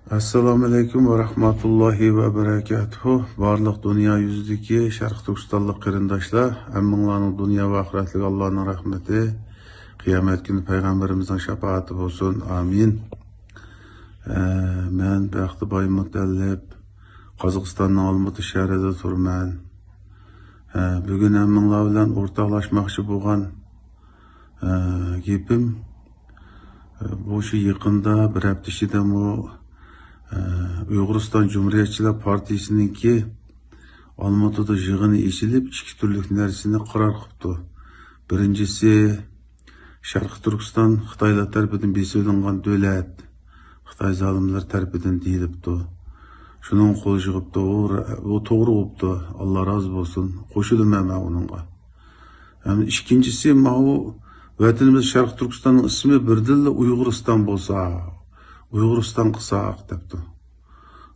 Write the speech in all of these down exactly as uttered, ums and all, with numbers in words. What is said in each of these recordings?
ئەسسالامۇئەلەيكۇم ۋە رەھمەتۇللاھى ۋە بەرەكاتۇھۇ. بارلىق دۇنيا يۈزىدىكى شەرقىي تۈركىستانلىق قېرىنداشلار، ھەممىڭلارنىڭ دۇنيا ۋە ئاخىرەتلىك ئاللانىڭ رەھمىتى، قىيامەت كۈنى پەيغەمبىرىمىزنىڭ شاپائىتى بولسۇن. ئامىن. ئە، مەن بەختىباي مۇتەللىپ، قازاقىستاننىڭ ئالمۇتا شەھىرىدە تۇرىمەن. ئە، بۈگۈن ھەممىڭلار بىلەن ئورتاقلاشماقچى بولغان، ئە، گېپىم، ئە، بۇ شۇ يېقىندا بىر ھەپتە ئىچىدىمۇ، ئە، ئۇيغۇرىستان جۇمھۇرىيەتچىلەر پارتىيىسىنىڭكى ئالمۇتىدا يىغىنى ئېچىلىپ، ئىككى تۈرلۈك نەرسىنى قارار قىپتۇ. بىرىنچىسى، شەرقىي تۈركىستان خىتايلار تەرىپىدىن بېسىۋېلىنغان دۆلەت، خىتاي زالىملىرى تەرىپىدىن دېيىلىپتۇ. شۇنىڭغا قول يىغىپتۇ. ئۇ، ئۇ توغرا بوپتۇ. ئاللا رازى بولسۇن. قوشۇلىمەن مەن ئۇنىڭغا. ھەم ئىككىنچىسى، ماۋۇ ۋەتىنىمىز شەرقىي تۈركىستاننىڭ ئىسمى بىردىنلا ئۇيغۇرىستان بولسا، ئۇيغۇرىستان قىلساق دەپتۇ.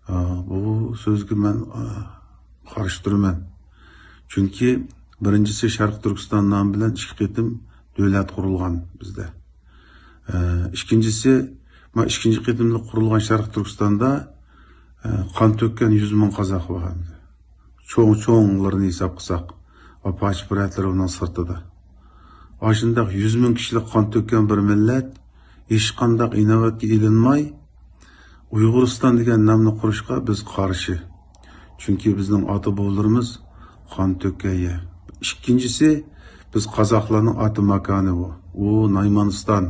ئا، بۇ سۆزگە مەن، ئا، قارشى تۇرىمەن. چۈنكى بىرىنچىسى، شەرقىي تۈركىستان نامى بىلەن ئىككى قېتىم دۆلەت قۇرۇلغان بىزدە. ئە، ئىككىنچىسى، ما ئىككىنچى قېتىملىق قۇرۇلغان شەرقىي تۈركىستاندا، ئە، قان تۆككەن يۈز مىڭ قازاق بار. چوڭ، چوڭلىرىنى ھېساب قىلساق، ئاپاچ بۇرادەر ئۇنىڭ سىرتىدا. ئاشۇنداق يۈز مىڭ كىشىلىك قان تۆككەن بىر مىللەت ھېچقانداق ئىناۋەتكە ئېلىنماي، ئۇيغۇرىستان دېگەن نامنى قۇرۇشقا بىز قارشى. چۈنكى بىزنىڭ ئاتا-بوۋىلىرىمىز قان تۆككەن يەر. ئىككىنچىسى، بىز قازاقلارنىڭ ئاتا ماكانى ئۇ. ئۇ نايمانىستان،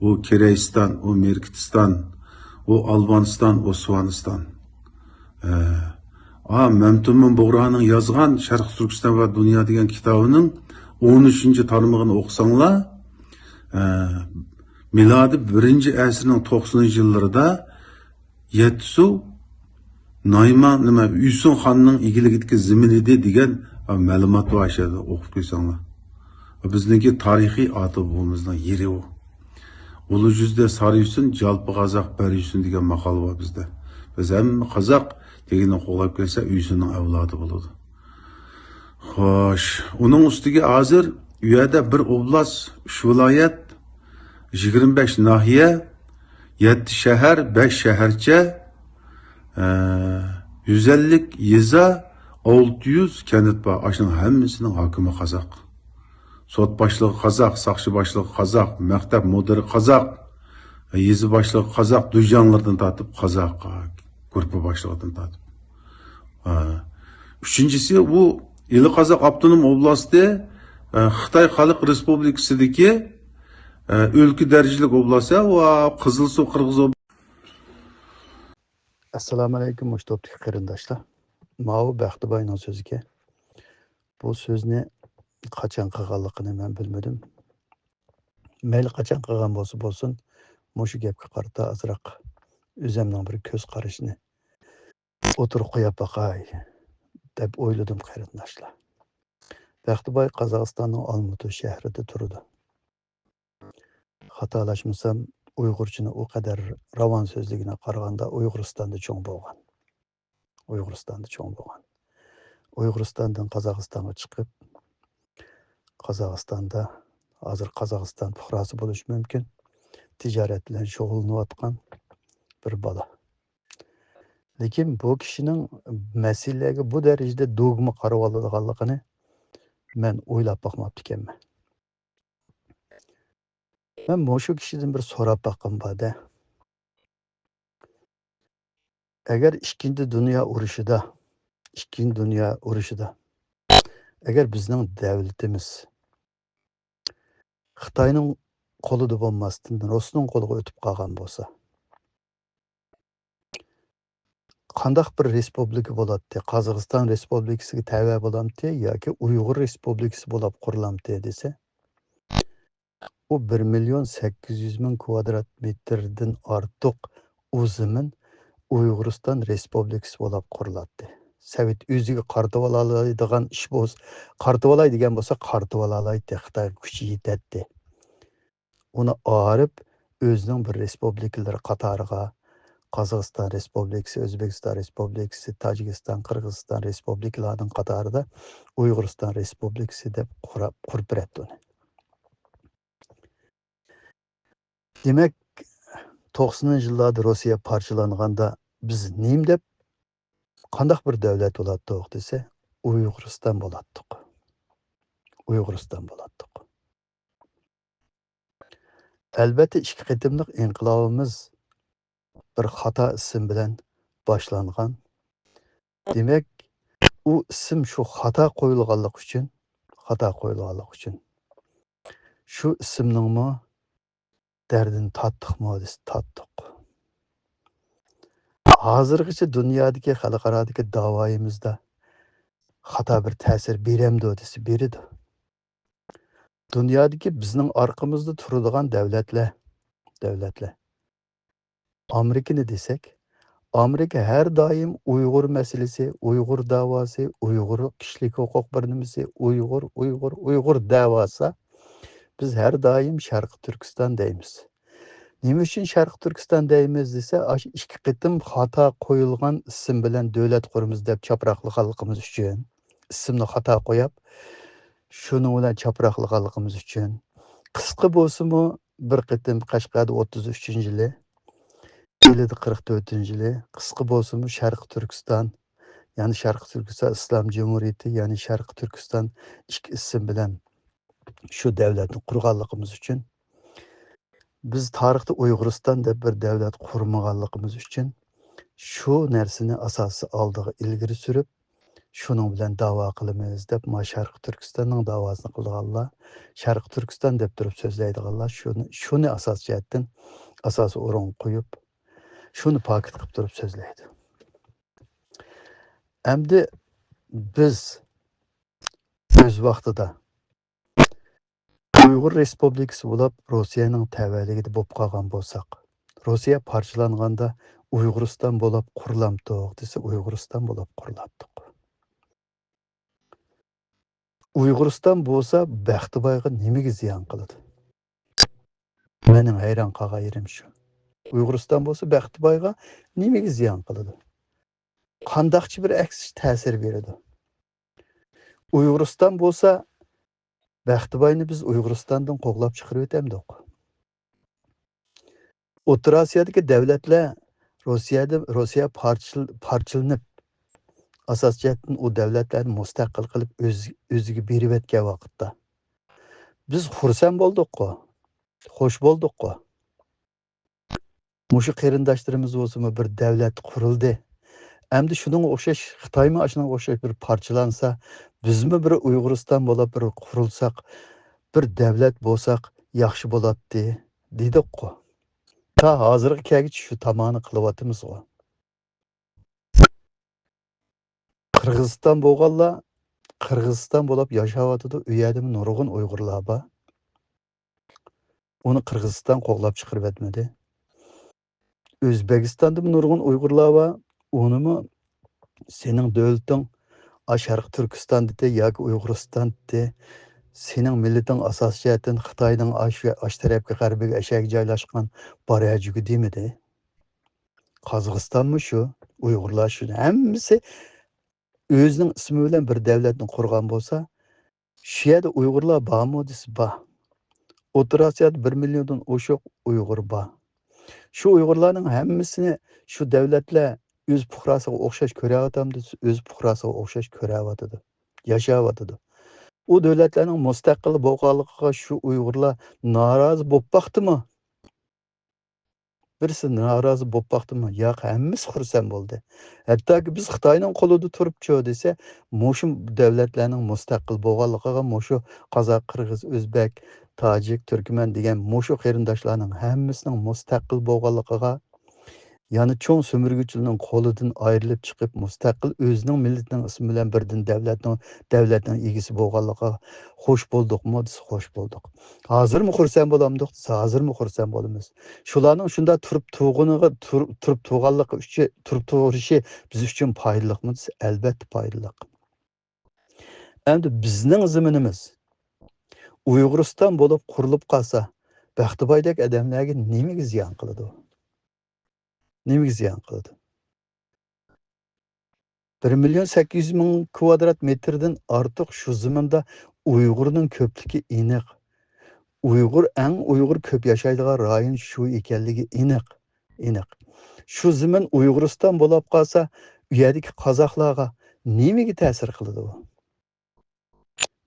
ئۇ كىرەيستان، ئۇ مىركىتىستان، ئۇ ئالبانىستان، ئۇ سۇۋانىستان. ئە، ئا، مەمتىمىن بۇغرانىڭ يازغان شەرقىي تۈركىستان ۋە دۇنيا دېگەن كىتابىنىڭ ئون ئۈچىنچى تارمىقىنى ئوقۇساڭلار، ئە، مىلادىي بىرىنچى ئەسىرنىڭ توقسىنىنچى يىللىرىدا يەتتىسۇ نايمان، نېمە، ئۈسۈن خاننىڭ ئىگىلىكىدىكى زېمىن ئىدى دېگەن، ئە، مەلۇمات بار ئاشۇ يەردە ئوقۇپ كۆرسەڭلار. بىزنىڭكى تارىخىي ئاتا-بوۋىمىزنىڭ يېرى ئۇ. ئۇلۇ جۈزدە سارى يۈسۈن، جالپا قازاق بەر يۈسۈن دېگەن ماقال بار بىزدە. بىز ھەممە قازاق دېگىنى قوغلاپ كەلسە، ئۈسۈننىڭ ئەۋلادى بولىدۇ. خوش، ئۇنىڭ ئۈستىگە ھازىر ئۇ يەردە بىر ئوبلاست، ئۈچ ۋىلايەت، يىگىرمە بەش ناھىيە، يەتتە شەھەر، بەش شەھەرچە، ئە، يۈز ئەللىك يېزا، ئالتە يۈز كەنت بار. ئاشۇنىڭ ھەممىسىنىڭ ھاكىمى قازاق. سوت باشلىقى قازاق، ساقچى باشلىقى قازاق، مەكتەپ مۇدىرى قازاق، يېزا باشلىقى قازاق، دۇيجاڭلىرىدىن تارتىپ قازاق، گۇرۇپپا باشلىقىدىن تارتىپ. ھە. ئۈچىنچىسى، ئۇ ئىلى قازاق ئاپتونوم ئوبلاستى، ئە، خىتاي خەلق رېسپۇبلىكىسىدىكى، ئە، ئۆلكە دەرىجىلىك ئوبلاست، ۋە قىزىلسۇ قىرغىز ئوب-، ئەسسالامۇئەلەيكۇم، مۇشۇ توپتىكى قېرىنداشلار. ماۋۇ بەختىباينىڭ سۆزىكەن. بۇ سۆزنى قاچان قىلغانلىقىنى مەن بىلمىدىم. مەيلى قاچان قىلغان بولسا بولسۇن، مۇشۇ گەپكە قارىتا ئازراق ئۆزەمنىڭ بىر كۆز قارىشىنى ئوتتۇرىغا قويۇپ باقاي دەپ ئويلىدىم، قېرىنداشلار. بەختىباي قازاقىستاننىڭ ئالمۇتا شەھىرىدە تۇرىدۇ. خاتالاشمىسام، ئۇيغۇرچىنى ئۇ قەدەر راۋان سۆزلىگىنىگە قارىغاندا ئۇيغۇرىستاندا چوڭ بولغان. ئۇيغۇرىستاندا چوڭ بولغان. ئۇيغۇرىستاندىن قازاقىستانغا چىقىپ، قازاقىستاندا، ھازىر قازاقىستان پۇقراسى بولۇشى مۇمكىن، تىجارەت بىلەن شۇغۇللىنىۋاتقان بىر بالا. لېكىن بۇ كىشىنىڭ مەسىلىلەرگە بۇ دەرىجىدە دۇگما قارىۋالىدىغانلىقىنى مەن ئويلاپ باقماپتىكەنمەن. مەن مۇشۇ كىشىدىن بىر سوراپ باققۇم بار-دە. ئەگەر ئىككىنچى دۇنيا ئۇرۇشىدا، ئىككىنچى دۇنيا ئۇرۇشىدا، ئەگەر بىزنىڭ دەۋلىتىمىز خىتاينىڭ قولىدا بولماستىن، رۇسنىڭ قولىغا ئۆتۈپ قالغان بولسا، قانداق بىر رېسپۇبلىكا بولاتتى؟ قازاقىستان رېسپۇبلىكىسىگە تەۋە بولامتى ياكى ئۇيغۇر رېسپۇبلىكىسى بولاپ قۇرۇلامتى دېسە، ئۇ بىر مىليون سەككىز يۈز مىڭ كۋادرات مېتىردىن ئارتۇق ئۇ زېمىن ئۇيغۇرىستان رېسپۇبلىكىسى بولاپ قۇرۇلاتتى. سوۋېت ئۆزىگە قارىتىۋالالايدىغان ئىش بولسا، قارىتىۋالاي دېگەن بولسا، قارىتىۋالالايتتى، خىتايغا كۈچى يېتەتتى. ئۇنى ئايرىپ، ئۆزىنىڭ بىر رېسپۇبلىكىلىرى قاتارىغا، قازاقىستان رېسپۇبلىكىسى، ئۆزبېكىستان رېسپۇبلىكىسى، تاجىكىستان، قىرغىزىستان رېسپۇبلىكىلارنىڭ قاتارىدا ئۇيغۇرىستان رېسپۇبلىكىسى دەپ قۇرا-، قۇرۇپ بېرەتتى ئۇنى. دېمەك، توقسىنىنچى يىللاردا روسىيە پارچىلانغاندا بىز نېمە دەپ، قانداق بىر دۆلەت بولاتتۇق دېسە، ئۇيغۇرىستان بولاتتۇق. ئۇيغۇرىستان بولاتتۇق. ئەلۋەتتە، ئىككى قېتىملىق ئىنقىلابىمىز بىر خاتا ئىسىم بىلەن باشلانغان. دېمەك، ئۇ ئىسىم شۇ خاتا قويۇلغانلىقى ئۈچۈن، خاتا قويۇلغانلىقى ئۈچۈن شۇ ئىسىمنىڭمۇ دەردىنى تارتتۇقمۇ دېسە، تارتتۇق. ھازىرغىچە دۇنيادىكى، خەلقئارادىكى داۋايىمىزدا خاتا بىر تەسىر بېرەمدۇ دېسە، بېرىدۇ. دۇنيادىكى بىزنىڭ ئارقىمىزدا تۇرىدىغان دۆلەتلەر، دۆلەتلەر. ئامېرىكىنى دېسەك، ئامېرىكا ھەر دائىم ئۇيغۇر مەسىلىسى، ئۇيغۇر داۋاسى، ئۇيغۇر كىشىلىك ھوقۇق بىر نېمىسى، ئۇيغۇر، ئۇيغۇر، ئۇيغۇر دەۋاسا، بىز ھەر دائىم شەرقىي تۈركىستان دەيمىز. نېمە ئۈچۈن شەرقىي تۈركىستان دەيمىز دېسە، ئاشۇ ئىككى قېتىم خاتا قويۇلغان ئىسىم بىلەن دۆلەت قۇرىمىز دەپ چاپراقلىغانلىقىمىز ئۈچۈن، ئىسىمنى خاتا قويۇپ، شۇنىڭ بىلەن چاپراقلىغانلىقىمىز ئۈچۈن، قىسقا بولسىمۇ بىر قېتىم قەشقەردە ئوتتۇز ئۈچىنچى يىلى، ئىلىدا قىرىق تۆتىنچى يىلى، قىسقا بولسىمۇ شەرقىي تۈركىستان، يەنى شەرقىي تۈركىستان ئىسلام جۇمھۇرىيىتى، يەنى شەرقىي تۈركىستان ئىككى ئىسىم بىلەن شۇ دۆلەتنى قۇرغانلىقىمىز ئۈچۈن، بىز تارىختا ئۇيغۇرىستان دەپ بىر دۆلەت قۇرمىغانلىقىمىز ئۈچۈن، شۇ نەرسىنى ئاساسىي ئالدىغا ئىلگىرى سۈرۈپ، شۇنىڭ بىلەن داۋا قىلىمىز دەپ، ما شەرقىي تۈركىستاننىڭ داۋاسىنى قىلىدىغانلار، شەرقىي تۈركىستان دەپ تۇرۇپ سۆزلەيدىغانلار شۇنى، شۇنى ئاساس جەھەتتىن ئاساسىي ئورۇنغا قويۇپ، شۇنى پاكىت قىلىپ تۇرۇپ سۆزلەيدۇ. ئەمدى بىز ئۆز ۋاقتىدا ئۇيغۇر رېسپۇبلىكىسى بولۇپ، روسىيەنىڭ تەۋەلىكىدە بولۇپ قالغان بولساق، روسىيە پارچىلانغاندا ئۇيغۇرىستان بولۇپ قۇرۇلامتۇق دېسە، ئۇيغۇرىستان بولۇپ قۇرۇلاتتۇق. ئۇيغۇرىستان بولسا بەختىبايغا نېمىگە زىيان قىلىدۇ؟ مېنىڭ ھەيران قالغان يېرىم شۇ. ئۇيغۇرىستان بولسا بەختىبايغا نېمىگە زىيان قىلىدۇ؟ قانداقچە بىر ئەكس تەسىر بېرىدۇ؟ ئۇيغۇرىستان بولسا، بەختىباينى بىز ئۇيغۇرىستاندىن قوغلاپ چىقىرىۋېتەمدۇق؟ ئوتتۇرا ئاسىيادىكى دەۋلەتلەر روسىيەدە، روسىيە پارچىل-، پارچىلىنىپ، ئاساسىي جەھەتتىن ئۇ دەۋلەتلەرنى مۇستەقىل قىلىپ ئۆز-، ئۆزىگە بېرىۋەتكەن ۋاقىتتا، بىز خۇرسەن بولدۇققۇ، خوش بولدۇققۇ. مۇشۇ قېرىنداشلىرىمىز بولسىمۇ بىر دەۋلەت قۇرۇلدى. ئەمدى شۇنىڭغا ئوخشاش، خىتايمۇ ئاشۇنىڭغا ئوخشاش بىر پارچىلانسا، بىزمۇ بىر ئۇيغۇرىستان بولۇپ بىر قۇرۇلساق، بىر دەۋلەت بولساق ياخشى بولاتتى، دېدۇققۇ. تا ھازىرغا كەلگۈچە شۇ تامانى قىلىۋاتىمىزغۇ. قىرغىزىستان بولغانلار قىرغىزىستان بولۇپ ياشاۋاتىدۇ، ئۇ يەردىمۇ نۇرغۇن ئۇيغۇرلار بار. ئۇنى قىرغىزىستان قوغلاپ چىقىرىۋەتمىدى. ئۆزبېكىستاندىمۇ نۇرغۇن ئۇيغۇرلار بار، ئۇنىمۇ سېنىڭ دۆلىتىڭ ئا شەرقىي تۈركىستان دېدى ياكى ئۇيغۇرىستان دېدى، سېنىڭ مىللىتىڭ ئاساسىي جەھەتتىن خىتاينىڭ ئاش-، ئاش تەرەپكە، غەربىگە، ئەشەگە جايلاشقان، بار ھەجۈگە دېمىدى. قازاقىستانمۇ شۇ، ئۇيغۇرلار شۇ. ھەممىسى ئۆزىنىڭ ئىسمى بىلەن بىر دەۋلەتنى قۇرغان بولسا، شۇ يەردە ئۇيغۇرلار بارمۇ دېسە، بار. ئوتتۇرا ئاسىيادا بىر مىليوندىن ئوشۇق ئۇيغۇر بار. شۇ ئۇيغۇرلارنىڭ ھەممىسىنى شۇ دەۋلەتلەر ئۆز پۇقراسىغا ئوخشاش كۆرەۋاتامدۇ دېسە، ئۆز پۇقراسىغا ئوخشاش كۆرەۋاتىدۇ، ياشاۋاتىدۇ. ئۇ دۆلەتلەرنىڭ مۇستەقىل بولغانلىقىغا شۇ ئۇيغۇرلار نارازى بولۇپ باقتىمۇ؟ بىرسى نارازى بولۇپ باقتىمۇ؟ ياق، ھەممىسى خۇرسەن بولدى. ھەتتاكى بىز خىتاينىڭ قولىدا تۇرۇپچۇ دېسە، مۇشۇ دۆلەتلەرنىڭ مۇستەقىل بولغانلىقىغا، مۇشۇ قازاق، قىرغىز، ئۆزبەك، تاجىك، تۈركمەن دېگەن مۇشۇ قېرىنداشلارنىڭ ھەممىسىنىڭ مۇستەقىل بولغانلىقىغا، يەنى چوڭ سۈمۈرگۈچىلەرنىڭ قولىدىن ئايرىلىپ چىقىپ، مۇستەقىل ئۆزىنىڭ مىللىتىنىڭ ئىسمى بىلەن بىردىن دەۋلەتنىڭ، دەۋلەتنىڭ ئىگىسى بولغانلىقىغا خوش بولدۇقمۇ دېسە، خوش بولدۇق. ھازىرمۇ خۇرسەن بولامدۇق دېسە، ھازىرمۇ خۇرسەن بولىمىز. شۇلارنىڭ شۇنداق تۇرۇپ تۇرغىنىغا، تۇر-، تۇرۇپ تۇرغانلىقى ئۈچۈن، تۇرۇپ تۇرۇشى بىز ئۈچۈن پايدىلىقمۇ دېسە، ئەلۋەتتە پايدىلىق. ئەمدى بىزنىڭ زېمىنىمىز ئۇيغۇرىستان بولۇپ قۇرۇلۇپ قالسا، بەختىبايدەك ئادەملەرگە نېمىگە زىيان قىلىدۇ؟ نېمىگە زىيان قىلىدۇ؟ بىر مىليون سەككىز يۈز مىڭ كۋادرات مېتىردىن ئارتۇق شۇ زېمىندا ئۇيغۇرنىڭ كۆپلۈكى ئېنىق. ئۇيغۇر، ئەڭ ئۇيغۇر كۆپ ياشايدىغان رايون شۇ ئىكەنلىكى ئېنىق. ئېنىق. شۇ زېمىن ئۇيغۇرىستان بولاپ قالسا، ئۇ يەردىكى قازاقلارغا نېمىگە تەسىر قىلىدۇ بۇ؟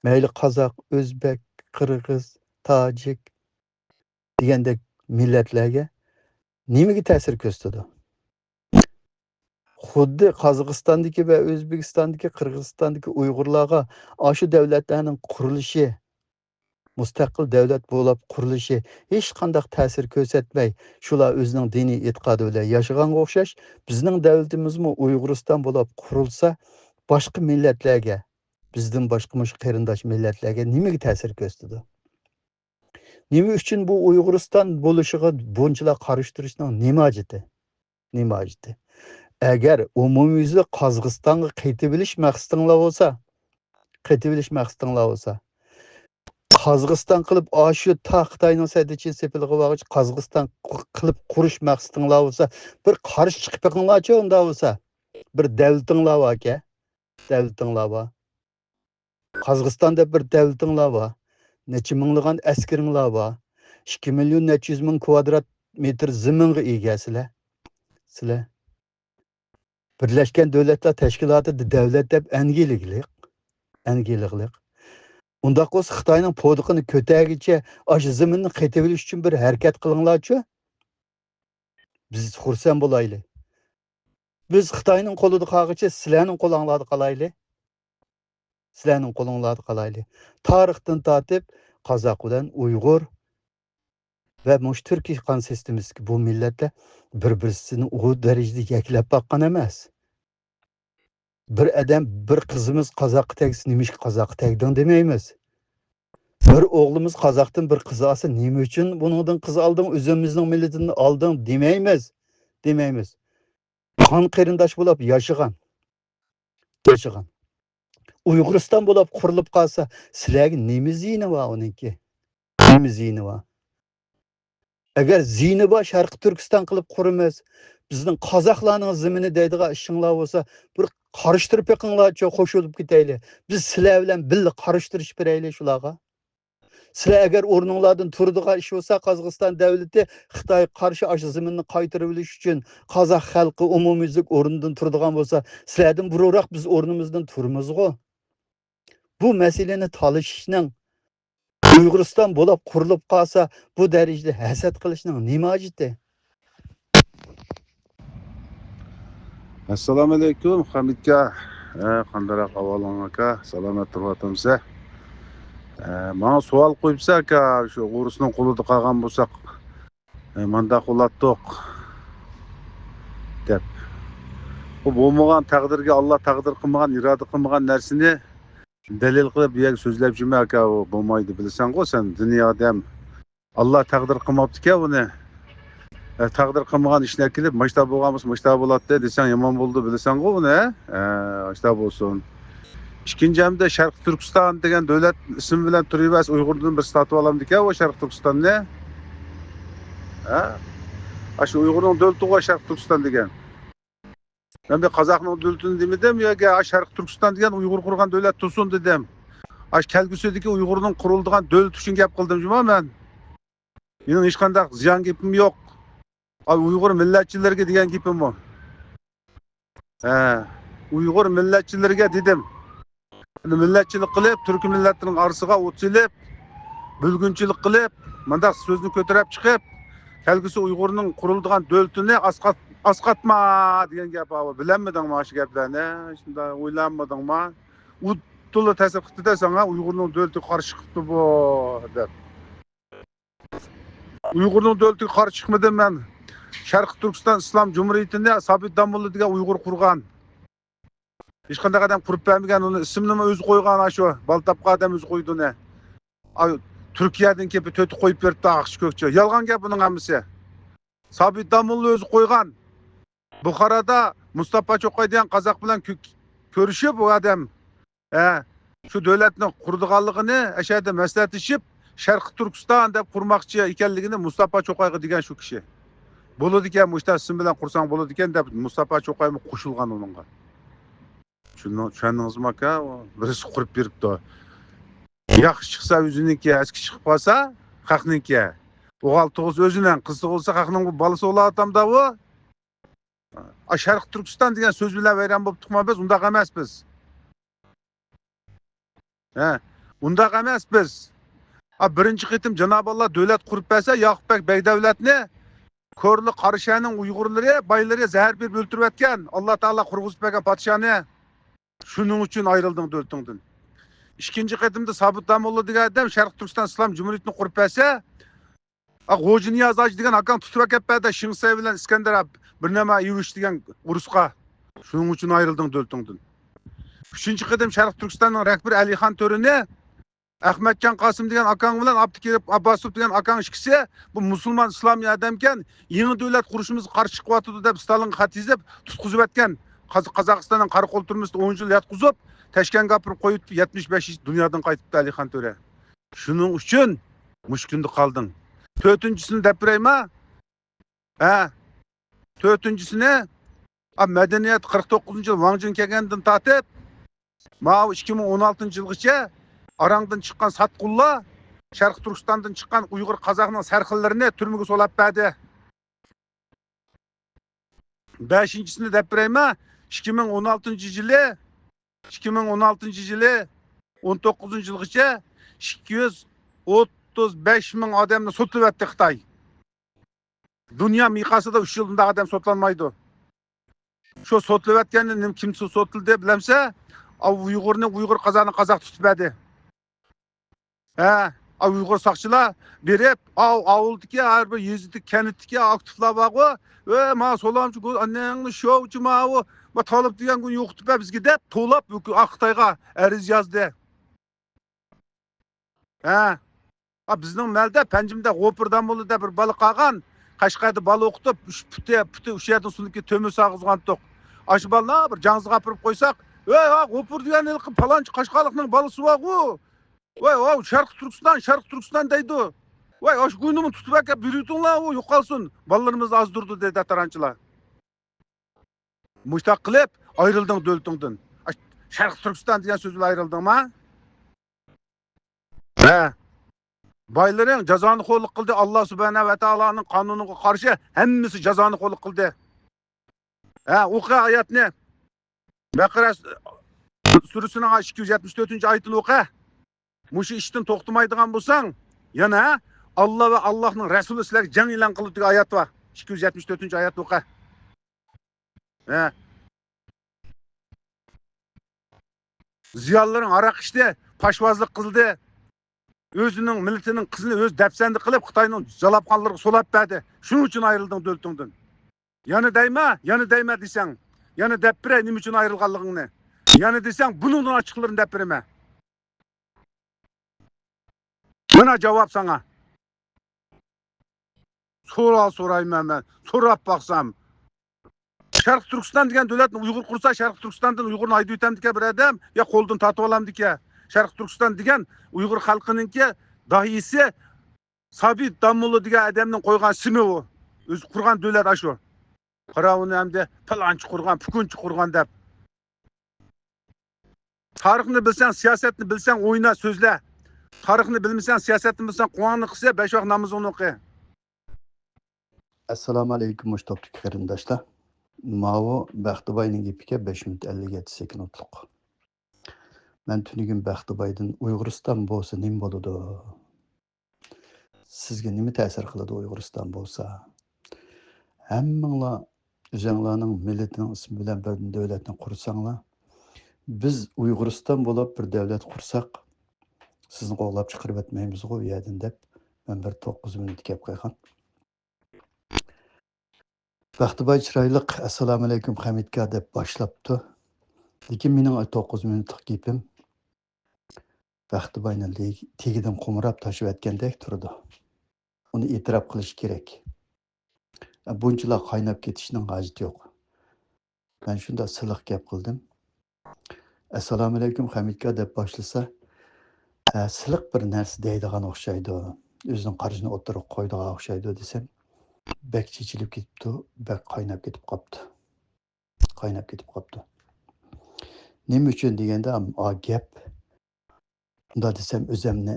مەيلى قازاق، ئۆزبەك، قىرغىز، تاجىك دېگەندەك مىللەتلەرگە نېمىگە تەسىر كۆرسىتىدۇ؟ خۇددى قازاقىستاندىكى ۋە ئۆزبېكىستاندىكى، قىرغىزىستاندىكى ئۇيغۇرلارغا ئاشۇ دۆلەتلەرنىڭ قۇرۇلۇشى، مۇستەقىل دۆلەت بولاپ قۇرۇلۇشى ھېچقانداق تەسىر كۆرسەتمەي، شۇلار ئۆزىنىڭ دىنىي ئېتىقادى بىلەن ياشىغانغا ئوخشاش، بىزنىڭ دۆلىتىمىزمۇ ئۇيغۇرىستان بولاپ قۇرۇلسا، باشقا مىللەتلەرگە، بىزدىن باشقا مۇشۇ قېرىنداش مىللەتلەرگە نېمىگە تەسىر كۆرسىتىدۇ؟ نېمە ئۈچۈن بۇ ئۇيغۇرىستان بولۇشىغا بۇنچىلا قارشى تۇرۇشنىڭ نېمە ھاجىتى؟ نېمە ھاجىتى؟ ئەگەر ئومۇميۈزلۈك قازاقىستانغا قېتىۋېلىش مەقسىتىڭلار بولسا، قېتىۋېلىش مەقسىتىڭلار بولسا، قازاقىستان قىلىپ ئاشۇ تا خىتاينىڭ سەددىچىن سېپىلىغا بارغۇچە قازاقىستان قىلىپ قۇرۇش مەقسىتىڭلار بولسا، بىر قارشى چىقىپ بېقىڭلارچۇ ئۇنداق بولسا. بىر دەۋلىتىڭلار باركەن، دەۋلىتىڭلار بار. قازاقىستان دەپ بىر دەۋلىتىڭلار بار. نەچچە مىڭلىغان ئەسكىرىڭلار بار. ئىككى مىليون نەچچە يۈز مىڭ كۋادرات مېتىر زېمىنغا ئىگە سىلەر. سىلەر بىرلەشكەن دۆلەتلەر تەشكىلاتىدا دۆلەت دەپ ئەنگىلىگلىق. ئەنگىلىگلىق. ئۇنداق بولسا خىتاينىڭ پودىقىنى كۆتەرگىچە ئاشۇ زېمىننى قېتىۋېلىش ئۈچۈن بىر ھەرىكەت قىلىڭلارچۇ. بىز خۇرسەن بولايلى. بىز خىتاينىڭ قولىدا قالغىچە سىلەرنىڭ قولۇڭلاردا قالايلى. سىلەرنىڭ قولۇڭلاردا قالايلى. تارىختىن تارتىپ قازاق بىلەن ئۇيغۇر ۋە مۇشۇ تۈركىي قان سىستېمىسىدىكى بۇ مىللەتلەر بىر-بىرسىنى ئۇ دەرىجىدە يەكلەپ باققان ئەمەس. بىر ئادەم، بىر قىزىمىز قازاققا تەگسە، نېمىشقا قازاققا تەگدىڭ دېمەيمىز. بىر ئوغلىمىز قازاقتىن بىر قىز ئالسا، نېمە ئۈچۈن بۇنىڭدىن قىز ئالدىڭ، ئۆزىمىزنىڭ مىللىتىدىن ئالدىڭ دېمەيمىز، دېمەيمىز. قان قېرىنداش بولاپ ياشىغان، ياشىغان. ئۇيغۇرىستان بولاپ قۇرۇلۇپ قالسا، سىلەرگە نېمە زىيىنى بار ئۇنىڭكى؟ نېمە زىيىنى بار؟ ئەگەر زىيىنى بار، شەرقىي تۈركىستان قىلىپ قۇرىمىز، بىزنىڭ قازاقلارنىڭ زېمىنى دەيدىغان ئىشىڭلار بولسا، بىر قارشى تۇرۇپ بېقىڭلارچۇ، قوشۇلۇپ كېتەيلى. بىز سىلەر بىلەن بىللە قارشى تۇرۇش بېرەيلى شۇلارغا. سىلەر ئەگەر ئورنۇڭلاردىن تۇرىدىغان ئىش بولسا، قازاقىستان دۆلىتى خىتايغا قارشى ئاشۇ زېمىننى قايتۇرۇۋېلىش ئۈچۈن قازاق خەلقى ئومۇميۈزلۈك ئورنىدىن تۇرىدىغان بولسا، سىلەردىن بۇرۇنراق بىز ئورنىمىزدىن تۇرىمىزغۇ. بۇ مەسىلىنى تالىشىشنىڭ، ئۇيغۇرىستان بولاپ قۇرۇلۇپ قالسا، بۇ دەرىجىدە ھەسەت قىلىشنىڭ نېمە ھاجىتى؟ ئەسسالامۇئەلەيكۇم، خەمىتكە. ھە، قانداقراق ئەھۋالىڭ ئاكا؟ سالامەت تۇرۇۋاتامسە؟ ھە، ماڭا سوئال قويۇپسە ئاكا، شۇ ئورۇسنىڭ قولىدا قالغان بولساق، ھە، مانداق بولاتتۇق دەپ. بۇ بولمىغان تەقدىرگە، ئاللا تەقدىر قىلمىغان، ئىرادە قىلمىغان نەرسىنى دەلىل قىلىپ بۇ يەرگە سۆزلەپ يۈرمە ئاكا، ئۇ بولمايدۇ، بىلىسەنغۇ سەن، دىنىي ئادەم. ئاللا تەقدىر قىلماپتىكەن بۇنى. ئە، تەقدىر قىلمىغان ئىشنى ئەكېلىپ، ماشتا بولغان بولسا ماشتا بولاتتى دېسەڭ يامان بولىدۇ، بىلىسەنغۇ ئۇنى. ئە، ماشتا بولسۇن. ئىككىنچى ھەمدە شەرقىي تۈركىستان دېگەن دۆلەت ئىسمى بىلەن تۇرۇۋەرسە ئۇيغۇردىن بىر ساتىۋالامدىكەن ئۇ شەرقىي تۈركىستاننى. ھە؟ ئاشۇ ئۇيغۇرنىڭ دۆلىتىغۇ شەرقىي تۈركىستان دېگەن. مەن بىر قازاقنىڭ دۆلىتىنى دېمىدىم، ياكى ئاشۇ شەرقىي تۈركىستان دېگەن ئۇيغۇر قۇرغان دۆلەت تۇرسۇن دېدىم. ئاشۇ كەلگۈسىدىكى ئۇيغۇرنىڭ قۇرۇلىدىغان دۆلىتى ئۈچۈن گەپ قىلدىم جۇما مەن. مېنىڭ ھېچقانداق زىيان گېپىم يوق. ئاي، ئۇيغۇر مىللەتچىلىرىگە دېگەن گېپىممۇ؟ ھە، ئۇيغۇر مىللەتچىلىرىگە دېدىم. مىللەتچىلىك قىلىپ، تۈركىي مىللەتلەرنىڭ ئارىسىغا ئوت سېلىپ، بۆلگۈنچىلىك قىلىپ، مۇنداق سۆزنى كۆتۈرۈپ چىقىپ، كەلگۈسى ئۇيغۇرنىڭ قۇرۇلىدىغان دۆلىتىنى ئاسقات-، ئاسقاتما دېگەن گەپ بار. بىلەلمىدىڭما شۇ گەپلەرنى؟ شۇنداق ئويلانمىدىڭما؟ ئۇددىلا تەسىر قىپتۇ-دە ساڭا، ئۇيغۇرنىڭ دۆلىتىگە قارشى چىقىپتۇ بۇ، دەپ. ئۇيغۇرنىڭ دۆلىتىگە قارشى چىقمىدىم مەن. شەرقىي تۈركىستان ئىسلام جۇمھۇرىيىتىنى سابىت داموللا دېگەن ئۇيغۇر قۇرغان. ھېچقانداق ئادەم قۇرۇپ بەرمىگەن ئۇنى. ئىسمىنىمۇ ئۆزى قويغان، ئاشۇ بالا تاپقان ئادەم ئۆزى قويدى ئۇنى. ئا، تۈركىيەدىن كېلىپ تۆتى قويۇپ بېرىپتۇ ئاقچە كۆكچە. يالغان گەپ بۇنىڭ ھەممىسى. سابىت داموللا ئۆزى قويغان. بۇخارادا مۇستاپا چوقاي دېگەن قازاق بىلەن كۆ-، كۆرۈشۈپ ئۇ ئادەم، ھە، شۇ دۆلەتنى قۇرىدىغانلىقىنى ئەشەدە مەسلىھەتلىشىپ، شەرقىي تۈركىستان دەپ قۇرماقچى ئىكەنلىكىنى مۇستاپا چوقايغا دېگەن شۇ كىشى. بولىدىكەن، مۇشۇنداق ئىسىم بىلەن قۇرساڭ بولىدىكەن دەپ مۇستاپا چوقايمۇ قوشۇلغان ئۇنىڭغا. شۇنى چۈشەندىڭىزمۇ ئاكا؟ بىرسى قۇرۇپ بېرىپتۇ. ياخشى چىقسا ئۆزىنىڭكى، ئەسكى چىقىپ قالسا خەقنىڭكى. ئوغۇل تۇغۇلسا ئۆزىنىڭ، قىز تۇغۇلسا خەقنىڭ بالىسى بولۇۋاتامدا ئۇ. ئا، شەرقىي تۈركىستان دېگەن سۆز بىلەن ۋەيران بولۇپ تۇرۇقما بىز؟ ئۇنداق ئەمەس بىز. ھە، ئۇنداق ئەمەس بىز. ئا، بىرىنچى قېتىم جانابى ئاللا دۆلەت قۇرۇپ بەرسە، ياقۇپ بەگ بەگدەۋلەتنى كورلا قاراشەنىڭ ئۇيغۇرلىرى، بايلىرى زەھەر بېرىپ ئۆلتۈرۈۋەتكەن، ئاللا تائالا قۇرغۇزۇپ بەرگەن پادىشانى. شۇنىڭ ئۈچۈن ئايرىلدىڭ دۆلىتىڭدىن. ئىككىنچى قېتىمدا سابىت داموللا دېگەن ئادەم شەرقىي تۈركىستان ئىسلام جۇمھۇرىيىتىنى قۇرۇپ بەرسە، ئا، غوجىنىياز ھاجى دېگەن ئاكاڭ تۇتۇپ ئەكەپ بەردى شىڭسەي بىلەن ئىسكەندەر ئاب-، بىر نېمە يۈرۈش دېگەن ئۇرۇشقا. شۇنىڭ ئۈچۈن ئايرىلدىڭ دۆلىتىڭدىن. ئۈچىنچى قېتىم شەرقىي تۈركىستاننىڭ رەھبىرى ئەلىخان تۆرىنى ئەخمەتجان قاسىم دېگەن ئاكاڭ بىلەن ئابدۇكېرىم ئابباسوف دېگەن ئاكاڭ ئىككىسى، بۇ مۇسۇلمان ئىسلامىي ئادەمكەن، يېڭى دۆلەت قۇرۇشىمىزغا قارشى چىقىۋاتىدۇ دەپ ستالىنغا خەت يېزىپ تۇتقۇزۇۋەتكەن. قاز-، قازاقىستاننىڭ قاراقول تۈرمىسىدە ئون يىل ياتقۇزۇپ، تەشكەنتكە ئاپىرىپ قويۇپتۇ، يەتمىش بەش ياش دۇنيادىن قايتىپتۇ ئەلىخان تۆرە. شۇنىڭ ئۈچۈن مۇشۇ كۈندە قالدىڭ. تۆتىنچىسىنى دەپ بېرەيما؟ ھە. تۆتىنچىسىنى، ئا، مەدەنىيەت قىرىق توققۇزىنچى يىل ۋاڭ جىن كەلگەندىن تارتىپ، ماۋۇ ئىككى مىڭ ئون ئالتىنچى يىلغىچە ئاراڭدىن چىققان ساتقۇنلار، شەرقىي تۈركىستاندىن چىققان ئۇيغۇر قازاقنىڭ سەرخىللىرىنى تۈرمىگە سولاپ بەردى. بەشىنچىسىنى دەپ بېرەيما؟ ئىككى مىڭ ئون ئالتىنچى يىلى، ئىككى مىڭ ئون ئالتىنچى يىلى ئون توققۇزىنچى يىلغىچە ئىككى يۈز ئوتتۇز بەش مىڭ ئادەمنى سوتلىۋەتتى خىتاي. دۇنيا مىقياسىدا ئۈچ يىل بۇنداق ئادەم سوتلانمايدۇ. شۇ سوتلىۋەتكەننى نېمە، كىم سوتلىدى بىلەمسە؟ ئاۋۇ ئۇيغۇرنى ئۇيغۇر، قازاقنى قازاق تۇتۇپ بەردى. ھە، ئاۋۇ ئۇيغۇر ساقچىلار بېرىپ، ئاۋۇ ئاۋۇلدىكى، ھەر بىر يېزىدىكى، كەنتتىكى ئاكتىپلار بارغۇ، ۋە ما سولامچى گۇ-، ئاننىڭنى شوۋچى ماۋۇ، ما تالىپ دېگەن گۇ يوقىتىپ بەر بىزگە دەپ توۋلاپ ھۆكۈ-، ئا، خىتايغا ئەرز يازدى. ھە. ئا، بىزنىڭ مەلدە پەنجىمدە غوپۇر داموللا دەپ بىر بالا قالغان. قەشقەردە بالا ئوقۇتۇپ، ئۈچ پۇتى، پۇتى ئۈچ يەردىن سۇنۇكى تۆمۈر سالغۇزغانتۇق. ئاشۇ بالىنى بىر جاڭزىغا ئاپىرىپ قويساق، «ۋەي، ھا، غوپۇر دېگەن ھېلىقى پالانچى قاشقالىقنىڭ بالىسى بارغۇ. ۋەي، ھاۋ، شەرقىي تۈركىستان، شەرقىي تۈركىستان دەيدۇ. ۋەي، ئاشۇ گۇينىمۇ تۇتۇپ ئەكەپ بېرىۋېتىڭلار، ئۇ يوقالسۇن. بالىلىرىمىزنى ئازدۇرىدۇ» دەيدۇ تارانچىلار. مۇشتاق قىلىپ ئايرىلدىڭ دۆلىتىڭدىن. ئاش-، شەرقىي تۈركىستان دېگەن سۆز بىلەن ئايرىلدىڭما؟ ھە. بايلىرىڭ جازانىخورلۇق قىلدى. ئاللا سۇبھانە ۋە تائالانىڭ قانۇنىغا قارشى ھەممىسى جازانىخورلۇق قىلدى. ھە، ئوقۇ ئايەتنى. بەقەرە سۈرىسىنىڭ ئىككى يۈز يەتمىش تۆتىنچى ئايىتىنى ئوقۇ. مۇشۇ ئىشتىن توختىمايدىغان بولساڭ، يەنە ئاللا ۋە ئاللاھنىڭ رەسۇلى سىلەرگە جەڭ ئېلان قىلدى دېگەن ئايەت بار. ئىككى يۈز يەتمىش تۆتىنچى ئايەتنى ئوقۇ. ھە. زىيالىيلىرىڭ ھاراق ئىچتى، پاشۋازلىق قىلدى. ئۆزىنىڭ مىللىتىنىڭ قىزىنى ئۆزى دەپسەندە قىلىپ، خىتاينىڭ زالاپخانىلىرىغا سولاپ بەردى. شۇنىڭ ئۈچۈن ئايرىلدىڭ دۆلىتىڭدىن. يەنە دەيمە، يەنە دەيمە دېسەڭ، يەنە دەپ بېرەي نېمە ئۈچۈن ئايرىلغانلىقىڭنى. يەنە دېسەڭ، بۇنىڭدىن ئاچچىقلىرىنى دەپ بېرىمەن. مانا جاۋاب ساڭا. سوئال سورايمەن مەن. سوراپ باقسام، شەرقىي تۈركىستان دېگەن دۆلەتنى ئۇيغۇر قۇرسا، شەرقىي تۈركىستاندىن ئۇيغۇرنى ھەيدىۋېتەمدىكەن بىر ئادەم، يا قولدىن تارتىۋالامدىكەن؟ شەرقىي تۈركىستان دېگەن ئۇيغۇر خەلقىنىڭكى داھىيسى سابىت داموللا دېگەن ئادەمنىڭ قويغان ئىسمى ئۇ. ئۆزى قۇرغان دۆلەت ئاشۇ. قاراۋۇلنى ئەمدى پالانچى قۇرغان، پۇكۇنچى قۇرغان دەپ. تارىخنى بىلسەڭ، سىياسەتنى بىلسەڭ، ئوينا، سۆزلە. تارىخنى بىلمىسەڭ، سىياسەتنى بىلسەڭ، قۇڭاڭنى قىسە، بەش ۋاق نامىزىڭنى ئوقۇ. ئەسسالامۇئەلەيكۇم، مۇشۇ توپتىكى قېرىنداشلار. ماۋۇ بەختىباينىڭ گېپىكەن، بەش مىنۇت ئەللىك يەتتە سېكۇنتلۇق. مەن تۈنۈگۈن بەختىبايدىن «ئۇيغۇرىستان بولسا نېمە بولىدۇ؟ سىزگە نېمە تەسىر قىلىدۇ ئۇيغۇرىستان بولسا؟ ھەممىڭلار ئۆزەڭلارنىڭ مىللىتىنىڭ ئىسمى بىلەن بىر دۆلەتنى قۇرساڭلار، بىز ئۇيغۇرىستان بولۇپ بىر دۆلەت قۇرساق، سىزنى قوغلاپ چىقىرىۋەتمەيمىزغۇ ئۇ يەردىن» دەپ، مەن بىر توققۇز مىنۇت گەپ قىلغان. بەختىباي چىرايلىق، «ئەسسالامۇئەلەيكۇم، خەمىتكا» دەپ باشلاپتۇ. لېكىن مېنىڭ توققۇز مىنۇتلۇق گېپىم بەختىباينى لېگ-، تېگىدىن قومۇراپ تاشلىۋەتكەندەك تۇرىدۇ. ئۇنى ئېتىراپ قىلىش كېرەك. بۇنچىلا قايناپ كېتىشنىڭ ھاجىتى يوق. مەن شۇنداق سىلىق گەپ قىلدىم. «ئەسسالامۇئەلەيكۇم، خەمىتكا» دەپ باشلىسا، ھە، سىلىق بىر نەرسە دەيدىغان ئوخشايدۇ، ئۆزىنىڭ قارىشىنى ئوتتۇرىغا قويىدىغان ئوخشايدۇ دېسەم، بەك چېچىلىپ كېتىپتۇ، بەك قايناپ كېتىپ قاپتۇ. قايناپ كېتىپ قاپتۇ. نېمە ئۈچۈن دېگەندە، ئا، گەپ، مۇنداق دېسەم، ئۆزەمنى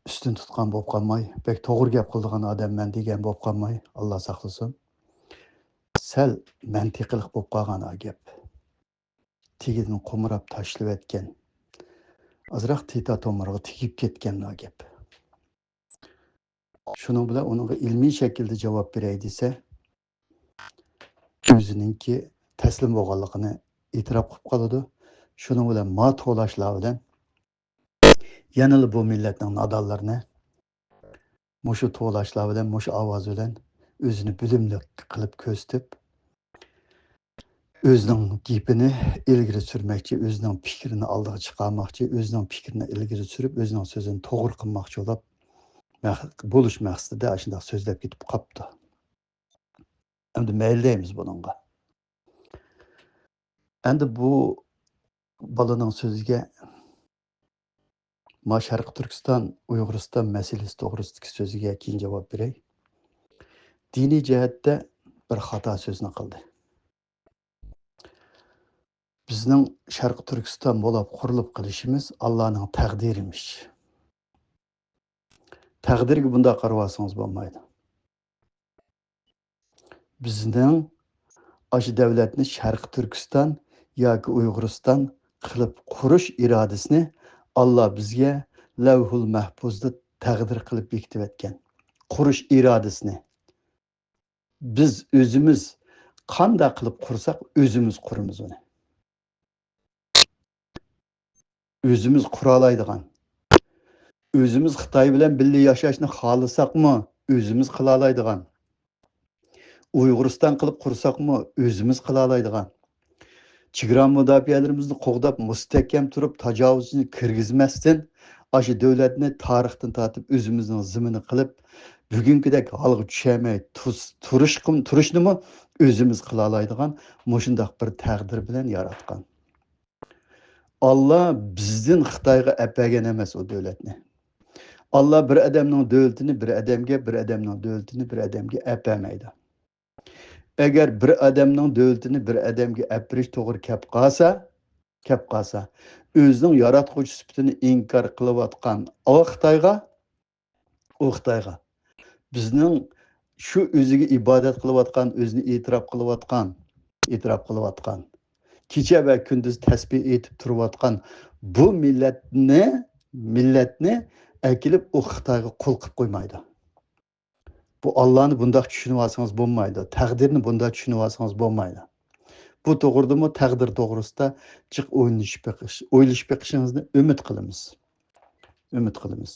ئۈستۈن تۇتقان بولۇپ قالماي، بەك توغرا گەپ قىلىدىغان ئادەممەن دېگەن بولۇپ قالماي، ئاللا ساقلىسۇن. سەل مەنتىقىلىق بولۇپ قالغان ئا گەپ. تېگىدىن قومۇراپ تاشلىۋەتكەن، ئازراق تېتا تومۇرىغا تېگىپ كەتكەن ئا گەپ. شۇنىڭ بىلەن ئۇنىڭغا ئىلمىي شەكىلدە جاۋاب بېرەي دېسە، ئۆزىنىڭكى تەسلىم بولغانلىقىنى ئېتىراپ قىلىپ قالىدۇ. شۇنىڭ بىلەن ما تولاشلار بىلەن يەنىلا بۇ مىللەتنىڭ نادانلىرىنى مۇشۇ تولاشلار بىلەن، مۇشۇ ئاۋاز بىلەن ئۆزىنى بىلىملىك قىلىپ كۆرسىتىپ، ئۆزىنىڭ گېپىنى ئىلگىرى سۈرمەكچى، ئۆزىنىڭ پىكرىنى ئالدىغا چىقارماقچى، ئۆزىنىڭ پىكرىنى ئىلگىرى سۈرۈپ، ئۆزىنىڭ سۆزىنى توغرا قىلماقچى بولۇپ، مەق-، بولۇش مەقسىتىدە ئاشۇنداق سۆزلەپ كېتىپ قاپتۇ. ئەمدى مەيلى دەيمىز بۇنىڭغا. ئەمدى بۇ بالىنىڭ سۆزىگە، ما شەرقىي تۈركىستان، ئۇيغۇرىستان مەسىلىسى توغرىسىدىكى سۆزىگە كېيىن جاۋاب بېرەي. دىنىي جەھەتتە بىر خاتا سۆزنى قىلدى. بىزنىڭ شەرقىي تۈركىستان بولاپ قۇرۇلۇپ قېلىشىمىز ئاللانىڭ تەقدىرىمىش. تەقدىرگە بۇنداق قارىۋالسىڭىز بولمايدۇ. بىزنىڭ ئاشۇ دەۋلەتنى شەرقىي تۈركىستان ياكى ئۇيغۇرىستان قىلىپ قۇرۇش ئىرادىسىنى ئاللا بىزگە لەۋھۇل مەھپۇزدا تەقدىر قىلىپ بېكىتىۋەتكەن. قۇرۇش ئىرادىسىنى. بىز ئۆزىمىز قانداق قىلىپ قۇرساق، ئۆزىمىز قۇرىمىز ئۇنى. ئۆزىمىز قۇرالايدىغان. ئۆزىمىز خىتاي بىلەن بىللە ياشاشنى خالىساقمۇ، ئۆزىمىز قىلالايدىغان. ئۇيغۇرىستان قىلىپ قۇرساقمۇ، ئۆزىمىز قىلالايدىغان. چېگرا مۇداپىئەلىرىمىزنى قوغداپ، مۇستەھكەم تۇرۇپ، تاجاۋۇزچىنى كىرگۈزمەستىن، ئاشۇ دۆلەتنى تارىختىن تارتىپ ئۆزىمىزنىڭ زېمىنى قىلىپ، بۈگۈنكىدەك ھالغا چۈشەلمەي تۇس-، تۇرۇشقىم-، تۇرۇشنىمۇ ئۆزىمىز قىلالايدىغان مۇشۇنداق بىر تەقدىر بىلەن ياراتقان. ئاللا بىزدىن خىتايغا ئەپەرگەن ئەمەس ئۇ دۆلەتنى. ئاللا بىر ئادەمنىڭ دۆلىتىنى بىر ئادەمگە، بىر ئادەمنىڭ دۆلىتىنى بىر ئادەمگە ئەپەرمەيدۇ. ئەگەر بىر ئادەمنىڭ دۆلىتىنى بىر ئادەمگە ئەپىرىش توغرا كەپ قالسا، كەپ قالسا، ئۆزىنىڭ ياراتقۇچى سۈپىتىنى ئىنكار قىلىۋاتقان ئۇ خىتايغا، ئۇ خىتايغا، بىزنىڭ شۇ ئۆزىگە ئىبادەت قىلىۋاتقان، ئۆزىنى ئېتىراپ قىلىۋاتقان، ئېتىراپ قىلىۋاتقان، كېچە ۋە كۈندۈز تەسبىھ ئېيتىپ تۇرۇۋاتقان بۇ مىللەتنى، مىللەتنى ئەكېلىپ ئۇ خىتايغا قۇل قىلىپ قويمايدۇ. بۇ ئاللانى بۇنداق چۈشىنىۋالسىڭىز بولمايدۇ. تەقدىرنى بۇنداق چۈشىنىۋالسىڭىز بولمايدۇ. بۇ توغرىدىمۇ تەقدىر توغرىسىدا جىق ئويلىنىشىپ بېقىش، ئويلىشىپ بېقىشىڭىزنى ئۈمىد قىلىمىز. ئۈمىد قىلىمىز.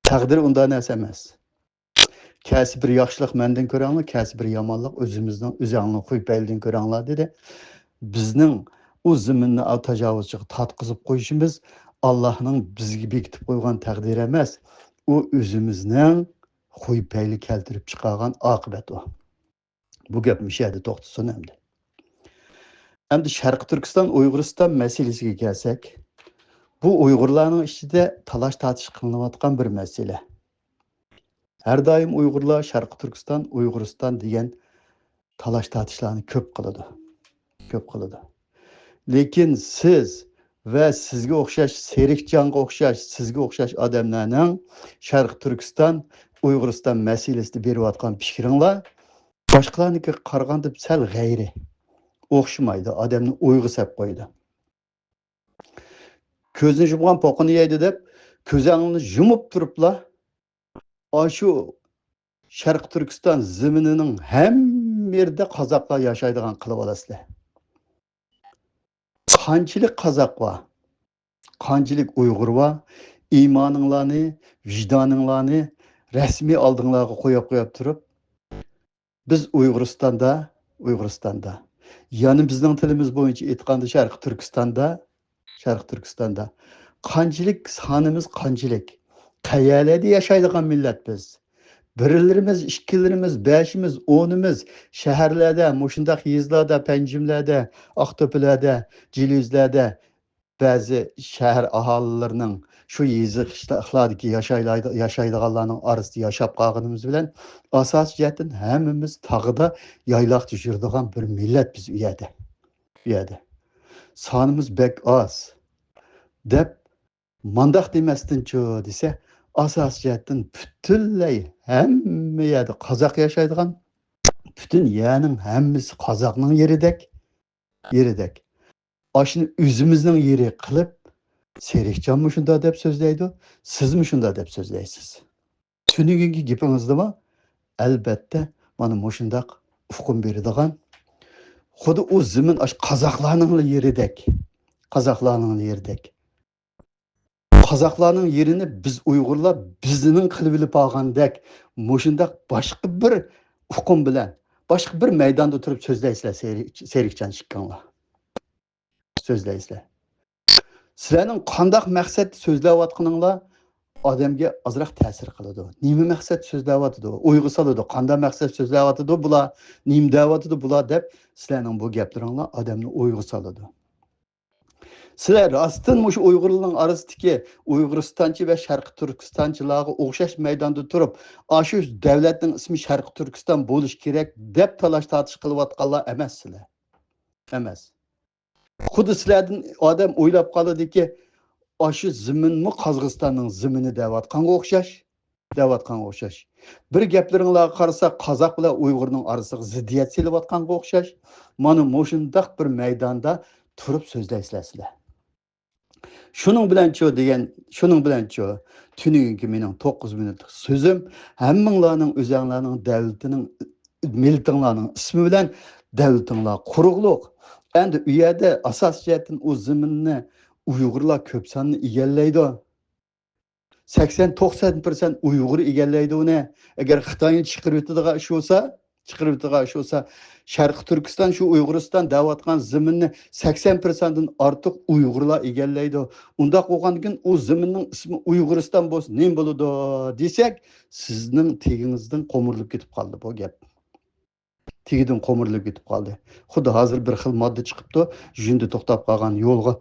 تەقدىر ئۇنداق نەرسە ئەمەس. كەسى بىر ياخشىلىق مەندىن كۆرەڭلار، كەسى بىر يامانلىق ئۆزىمىزنىڭ، ئۆزەڭنىڭ خۇي پەيلىدىن كۆرەڭلار، دېدى. بىزنىڭ ئۇ زېمىننى ئا تاجاۋۇزچىغا تارتقۇزۇپ قويۇشىمىز ئاللانىڭ بىزگە بېكىتىپ قويغان تەقدىرى ئەمەس. ئۇ ئۆزىمىزنىڭ خۇي پەيلى كەلتۈرۈپ چىقارغان ئاقىۋەت ئۇ. بۇ گەپ مۇشۇ يەردە توختىسۇن ئەمدى. ئەمدى شەرقىي تۈركىستان، ئۇيغۇرىستان مەسىلىسىگە كەلسەك، بۇ ئۇيغۇرلارنىڭ ئىچىدە تالاش-تارتىش قىلىنىۋاتقان بىر مەسىلە. ھەر دائىم ئۇيغۇرلار شەرقىي تۈركىستان، ئۇيغۇرىستان دېگەن تالاش-تارتىشلارنى كۆپ قىلىدۇ. كۆپ قىلىدۇ. لېكىن سىز ۋە سىزگە ئوخشاش، سېرىكجانغا ئوخشاش، سىزگە ئوخشاش ئادەملەرنىڭ شەرقىي تۈركىستان، ئۇيغۇرىستان مەسىلىسىدە بېرىۋاتقان پىكرىڭلار باشقىلارنىڭكىگە قارىغاندا سەل غەيرىي، ئوخشىمايدۇ، ئادەمنى ئويغا سەپ قويىدۇ. كۆزىنى يۇمغان پوقىنى يەيدۇ دەپ، كۆزۈڭنى يۇمۇپ تۇرۇپلا، ئاشۇ شەرقىي تۈركىستان زېمىنىنىڭ ھەممە يېرىدە قازاقلار ياشايدىغان قىلىۋالاسىلەر. قانچىلىك قازاق بار، قانچىلىك ئۇيغۇر بار، ئىمانىڭلارنى، ۋىجدانىڭلارنى رەسمىي ئالدىڭلارغا قويۇپ، قويۇپ تۇرۇپ، بىز ئۇيغۇرىستاندا، ئۇيغۇرىستاندا، يەنى بىزنىڭ تىلىمىز بويىچە ئېيتقاندا شەرقىي تۈركىستاندا، شەرقىي تۈركىستاندا قانچىلىك، سانىمىز قانچىلىك، قەيەرلەردە ياشايدىغان مىللەت بىز؟ بىرلىرىمىز، ئىككىلىرىمىز، بەشىمىز، ئونىمىز شەھەرلەردە، مۇشۇنداق يېزىلاردا، پەنجىملەردە، ئاقتۆپىلەردە، جىلىۋىزلەردە، بەزى شەھەر ئاھالىلىرىنىڭ شۇ يېزا قىشلاقلاردىكى ياشايلايدۇ-، ياشايدىغانلارنىڭ ئارىسىدا ياشاپ قالغىنىمىز بىلەن، ئاساسىي جەھەتتىن ھەممىمىز تاغدا، يايلاقتا يۈرىدىغان بىر مىللەت بىز ئۇ يەردە. ئۇ يەردە. سانىمىز بەك ئاز، دەپ، مانداق دېمەستىنچۇ دېسە، ئاساسىي جەھەتتىن پۈتۈنلەي ھەممە يەردە قازاق ياشايدىغان، پۈتۈن يەرنىڭ ھەممىسى قازاقنىڭ يېرىدەك، يېرىدەك. ئاشۇنى ئۆزىمىزنىڭ يېرى قىلىپ، سېرىقجانمۇ شۇنداق دەپ سۆزلەيدۇ، سىزمۇ شۇنداق دەپ سۆزلەيسىز. تۈنۈگۈنكى گېپىڭىزدىمۇ، ئەلبەتتە، مانا مۇشۇنداق ئۇقۇم بېرىدىغان، خۇددى ئۇ زېمىن ئاشۇ قازاقلارنىڭلا يېرىدەك، قازاقلارنىڭلا يېرىدەك. قازاقلارنىڭ يېرىنى بىز ئۇيغۇرلار بىزنىڭ قىلىۋېلىپ ئالغاندەك، مۇشۇنداق باشقا بىر ئۇقۇم بىلەن، باشقا بىر مەيداندا تۇرۇپ سۆزلەيسىلەر، سېرىق-، سېرىقجان ئىككىڭلار. سۆزلەيسىلەر. سىلەرنىڭ قانداق مەقسەتتە سۆزلەۋاتقىنىڭلار ئادەمگە ئازراق تەسىر قىلىدۇ. نېمە مەقسەت سۆزلەۋاتىدۇ؟ ئويغا سالىدۇ. قانداق مەقسەت سۆزلەۋاتىدۇ بۇلار؟ نېمە دەۋاتىدۇ بۇلار دەپ سىلەرنىڭ بۇ گەپلىرىڭلار ئادەمنى ئويغا سالىدۇ. سىلەر راستتىن مۇشۇ ئۇيغۇرلارنىڭ ئارىسىدىكى ئۇيغۇرىستانچى ۋە شەرقىي تۈركىستانچىلارغا ئوخشاش مەيداندا تۇرۇپ، ئاشۇ دۆلەتنىڭ ئىسمى شەرقىي تۈركىستان بولۇشى كېرەك دەپ تالاش-تارتىش قىلىۋاتقانلار ئەمەس سىلەر. ئەمەس. خۇددى سىلەردىن ئادەم ئويلاپ قالىدۇكى، ئاشۇ زېمىنمۇ قازاقىستاننىڭ زېمىنى دەۋاتقانغا ئوخشاش، دەۋاتقانغا ئوخشاش. بىر گەپلىرىڭلارغا قارىساق، قازاق بىلەن ئۇيغۇرنىڭ ئارىسىغا زىددىيەت سېلىۋاتقانغا ئوخشاش. مانا مۇشۇنداق بىر مەيداندا تۇرۇپ سۆزلەيسىلەر سىلەر. شۇنىڭ بىلەنچۇ دېگەن، شۇنىڭ بىلەنچۇ، تۈنۈگۈنكى مېنىڭ توققۇز مىنۇتلۇق سۆزۈم ھەممىڭلارنىڭ ئۆزەڭلارنىڭ دەۋلىتىنىڭ، مىللىتىڭلارنىڭ ئىسمى بىلەن دەۋلىتىڭلار قۇرۇقلۇق. ئەمدى ئۇ يەردە ئاساسىي جەھەتتىن ئۇ زېمىننى ئۇيغۇرلار كۆپ ساننى ئىگىلەيدۇ. سەكسەن توقسەن پىرسەنت ئۇيغۇر ئىگىلەيدۇ ئۇنى. ئەگەر خىتاينى چىقىرىۋېتىدىغان ئىش بولسا، چىقىرىۋېتىدىغان ئىش بولسا، شەرقىي تۈركىستان شۇ ئۇيغۇرىستان دەۋاتقان زېمىننى سەكسەن پىرسەنتتىن ئارتۇق ئۇيغۇرلار ئىگىلەيدۇ. ئۇنداق بولغاندىكىن ئۇ زېمىننىڭ ئىسمى ئۇيغۇرىستان بولسا نېمە بولىدۇ دېسەك، سىزنىڭ تېگىڭىزدىن قومۇرۇلۇپ كېتىپ قالدى بۇ گەپ. تېگىدىن قومۇرۇلۇپ كېتىپ قالدى. خۇددى ھازىر بىر خىل ماددا چىقىپتۇ، ژۈندە توختاپ قالغان يولغا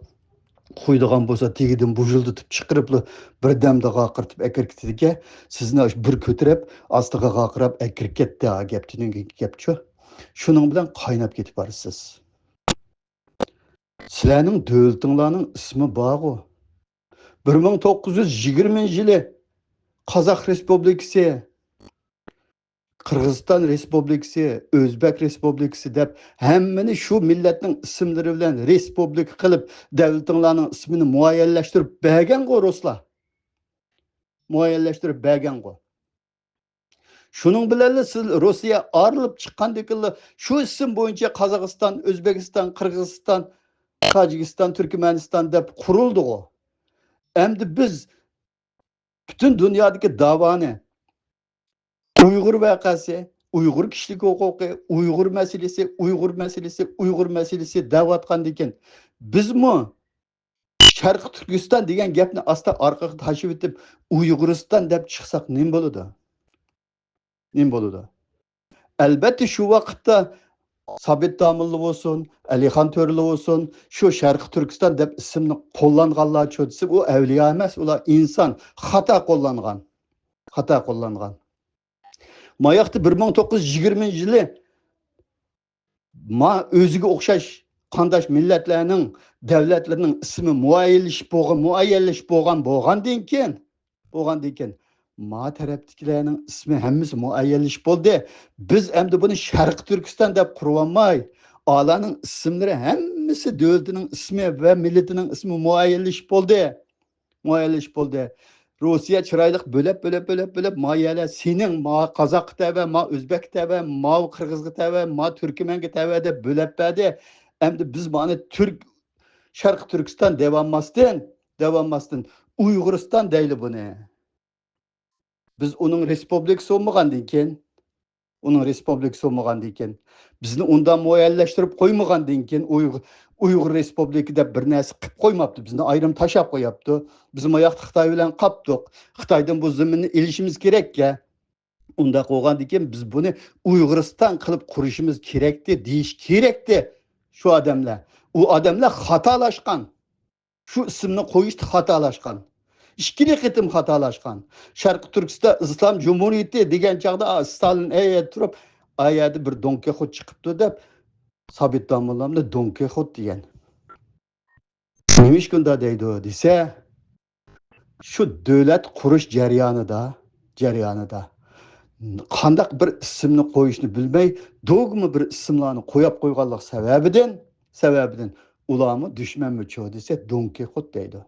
قويىدىغان بولسا، تېگىدىن بۇژۇلدىتىپ چىقىرىپلا بىردەمدە غاقىرىتىپ ئەكىرىپ كېتىدىكەن. سىزنى ئاشۇ بىر كۆتۈرۈپ، ئاستىغا غاقىراپ ئەكىرىپ كەتتى. ھا، گەپ تۈنۈگۈنكى گەپچۇ. شۇنىڭ بىلەن قايناپ كېتىپ بارىسىز. سىلەرنىڭ دۆلىتىڭلارنىڭ ئىسمى بارغۇ. بىر مىڭ توققۇز يۈز يىگىرمىنچى يىلى قازاق رېسپۇبلىكىسى، قىرغىزىستان رېسپۇبلىكىسى، ئۆزبەك رېسپۇبلىكىسى دەپ ھەممىنى شۇ مىللەتنىڭ ئىسىملىرى بىلەن رېسپۇبلىكا قىلىپ، دەۋلىتىڭلارنىڭ ئىسمىنى مۇئەييەنلەشتۈرۈپ بەرگەنغۇ رۇسلار. مۇئەييەنلەشتۈرۈپ بەرگەنغۇ. شۇنىڭ بىلەنلا سىز رۇسىيە ئايرىلىپ چىققاندىكىنلا شۇ ئىسىم بويىچە قازاقىستان، ئۆزبېكىستان، قىرغىزىستان، تاجىكىستان، تۈركمەنىستان دەپ قۇرۇلدىغۇ. ئەمدى بىز پۈتۈن دۇنيادىكى داۋانى ئۇيغۇر ۋەقەسى، ئۇيغۇر كىشىلىك ھوقۇقى، ئۇيغۇر مەسىلىسى، ئۇيغۇر مەسىلىسى، ئۇيغۇر مەسىلىسى دەۋاتقاندىكىن، بىزمۇ شەرقىي تۈركىستان دېگەن گەپنى ئاستا ئارقىغا تاشلىۋېتىپ، ئۇيغۇرىستان دەپ چىقساق نېمە بولىدۇ؟ نېمە بولىدۇ؟ ئەلبەتتە، شۇ ۋاقىتتا سابىت داموللا بولسۇن، ئەلىخان تۆرىلى بولسۇن، شۇ شەرقىي تۈركىستان دەپ ئىسىمنى قوللانغانلارچۇ دېسە، ئۇ ئەۋلىيا ئەمەس، ئۇلار ئىنسان، خاتا قوللانغان. خاتا قوللانغان. ماياقتا بىر مىڭ توققۇز يۈز يىگىرمىنچى يىلى ما ئۆزىگە ئوخشاش قانداش مىللەتلەرنىڭ، دەۋلەتلىرىنىڭ ئىسمى مۇئەييەنلىشىپ بولغان، مۇئەييەنلىشىپ بولغان، بولغاندىن كېيىن، بولغاندىن كېيىن، ما تەرەپتىكىلەرنىڭ ئىسمى ھەممىسى مۇئەييەنلىشىپ بولدى. بىز ئەمدى بۇنى شەرقىي تۈركىستان دەپ قۇرۇۋالماي، ئالارنىڭ ئىسىملىرى ھەممىسى دۆلىتىنىڭ ئىسمى ۋە مىللىتىنىڭ ئىسمى مۇئەييەنلىشىپ بولدى. مۇئەييەنلىشىپ بولدى. روسىيە چىرايلىق بۆلەپ، بۆلەپ، بۆلەپ، بۆلەپ، ما يەرلەر سېنىڭ، ما قازاققا تەۋە، ما ئۆزبەككە تەۋە، ما قىرغىزغا تەۋە، ما تۈركمەنگە تەۋە دەپ بۆلەپ بەردى. ئەمدى بىز مانى تۈرك، شەرقىي تۈركىستان دەۋالماستىن، دەۋالماستىن ئۇيغۇرىستان دەيلى بۇنى. بىز ئۇنىڭ رېسپۇبلىكىسى بولمىغاندىن كېيىن، ئۇنىڭ رېسپۇبلىكىسى بولمىغاندىن كېيىن، بىزنى ئۇنداق مۇئەييەنلەشتۈرۈپ قويمىغاندىن كېيىن، ئۇيغۇر، ئۇيغۇر رېسپۇبلىكا دەپ بىر نەرسە قىلىپ قويماپتۇ، بىزنى ئايرىم تاشلاپ قوياپتۇ. بىز ماياقتا خىتاي بىلەن قاپتۇق. خىتايدىن بۇ زېمىننى ئېلىشىمىز كېرەككەن. ئۇنداق بولغاندىن كېيىن، بىز بۇنى ئۇيغۇرىستان قىلىپ قۇرۇشىمىز كېرەكتى، دېيىش كېرەكتى شۇ ئادەملەر. ئۇ ئادەملەر خاتالاشقان. شۇ ئىسىمنى قويۇشتا خاتالاشقان. ئىككىنچى قېتىم خاتالاشقان. شەرقىي تۈركىستان ئىسلام جۇمھۇرىيىتى دېگەن چاغدا، ئا، ستالىن ئەيەدە تۇرۇپ، ئا يەردە بىر دون كىخوت چىقىپتۇ دەپ، سابىت داموللامنى دون كىخوت دېگەن. نېمىشقا ئۇنداق دەيدۇ دېسە، شۇ دۆلەت قۇرۇش جەريانىدا، جەريانىدا قانداق بىر ئىسىمنى قويۇشنى بىلمەي، دوگما بىر ئىسىملارنى قويۇپ قويغانلىق سەۋەبىدىن، سەۋەبىدىن ئۇلارمۇ دۈشمەنمۇ چۇ دېسە، دون كىخوت دەيدۇ.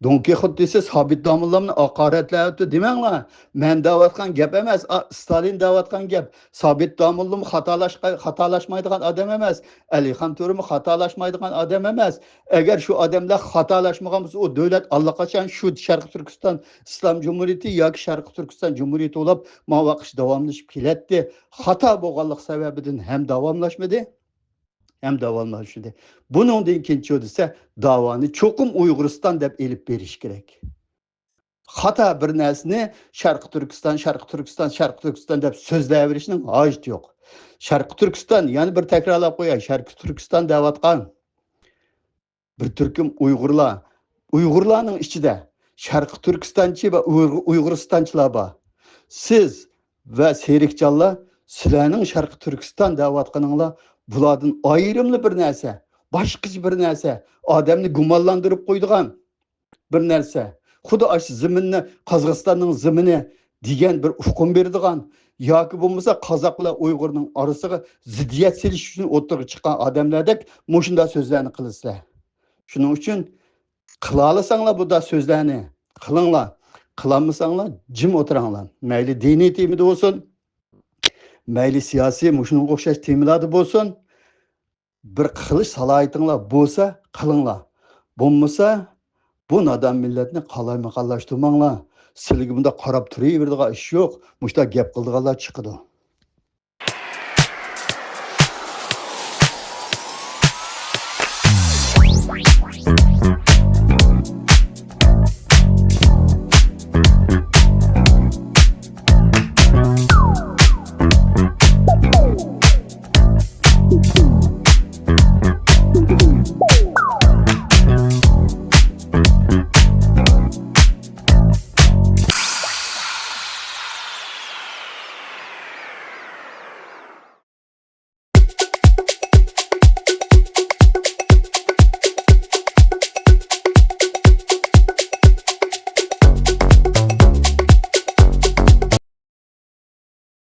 دون كىخوت دېسە، سابىت داموللامنى ھاقارەتلەۋاتىدۇ دېمەڭلار. مەن دەۋاتقان گەپ ئەمەس، ئا، ستالىن دەۋاتقان گەپ. سابىت داموللىمۇ خاتالاشقا-، خاتالاشمايدىغان ئادەم ئەمەس. ئەلىخان تۆرىمۇ خاتالاشمايدىغان ئادەم ئەمەس. ئەگەر شۇ ئادەملەر خاتالاشمىغان بولسا، ئۇ دۆلەت ئاللىقاچان شۇ شەرقىي تۈركىستان ئىسلام جۇمھۇرىيىتى ياكى شەرقىي تۈركىستان جۇمھۇرىيىتى بولۇپ، ماۋاقىش داۋاملىشىپ كېلەتتى. خاتا بولغانلىق سەۋەبىدىن ھەم داۋاملاشمىدى، ھەم داۋاملاشمىدى. بۇنىڭدىن كېيىنچۇ دېسە، داۋانى چوقۇم ئۇيغۇرىستان دەپ ئېلىپ بېرىش كېرەك. خاتا بىر نەرسىنى شەرقىي تۈركىستان، شەرقىي تۈركىستان، شەرقىي تۈركىستان دەپ سۆزلەۋېرىشنىڭ ھاجىتى يوق. شەرقىي تۈركىستان، يەنە بىر تەكرارلاپ قوياي، شەرقىي تۈركىستان دەۋاتقان بىر تۈركۈم ئۇيغۇرلار، ئۇيغۇرلارنىڭ ئىچىدە شەرقىي تۈركىستانچى ۋە ئۇيغۇر-، ئۇيغۇرىستانچىلار بار. سىز ۋە سېرىكجانلار، سىلەرنىڭ شەرقىي تۈركىستان دەۋاتقىنىڭلار بۇلاردىن ئايرىملا بىر نەرسە، باشقىچە بىر نەرسە، ئادەمنى گۇمانلاندۇرۇپ قويىدىغان بىر نەرسە. خۇددى ئاشۇ زېمىننى قازاقىستاننىڭ زېمىنى دېگەن بىر ئۇقۇم بېرىدىغان ياكى بولمىسا قازاق بىلەن ئۇيغۇرنىڭ ئارىسىغا زىددىيەت سېلىش ئۈچۈن ئوتتۇرىغا چىققان ئادەملەردەك مۇشۇنداق سۆزلەرنى قىلىسىلەر. شۇنىڭ ئۈچۈن قىلالىساڭلار بۇنداق سۆزلەرنى قىلىڭلار. قىلالمىساڭلار جىم ئولتۇراڭلار. مەيلى دىنىي تېمىدا بولسۇن، مەيلى سىياسىي مۇشۇنىڭغا ئوخشاش تېمىلاردا بولسۇن، بىر قىلىش سالاھىيىتىڭلار بولسا قىلىڭلار. بولمىسا بۇ نادان مىللەتنى قالايمىقانلاشتۇرماڭلار. سىلىگە بۇنداق قاراپ تۇرۇۋېرىدىغان ئىش يوق. مۇشۇنداق گەپ قىلىدىغانلار چىقىدۇ.